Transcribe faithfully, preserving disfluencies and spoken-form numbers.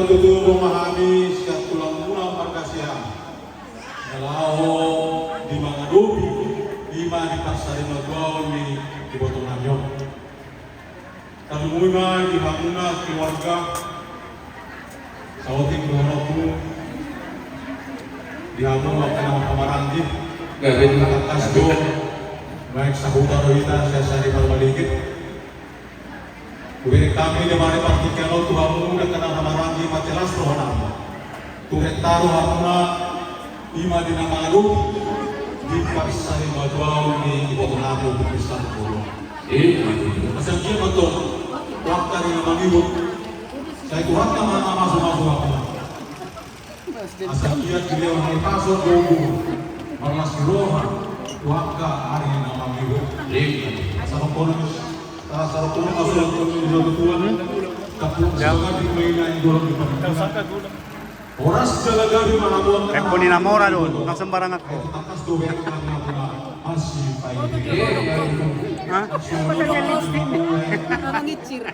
Tutu, ro ma hami sian tulang muna marga Siahaan, laho di mangadopi, i ma di parsarimatua ni iboto nami on. Tarlumobi ma di hamuna keluarga, saotik dohononku di hamu angka na marhahamaranggi. Gabe. Tangkas do, baen sahuta do hita sian sada parmaligit. Hubereng hami damang ni partingkian on tu hamu angka na marhahamaranggi, marlas rohanami. Tung hita do hamuna, i ma di na mangadopi, di parsarimatua ni iboto nami, di parsarimatua. Eh, asa anggiat ma tong, tu angka ari na mangihut, sai Tuhanta ma na mamasumasu hamuna. Asa anggiat dilehon hahipason, gogo, marlas ni roha, tu angka ari na mangihut. Eh, asa rongkonon, asa rongkonon, asa rongkonon di loto tua. Tapi sebagai pemain yang dorong di panggung. Horas jala gabe ma hamu. Eko ni na mora do, na sembarangan. Hah? Mangicir.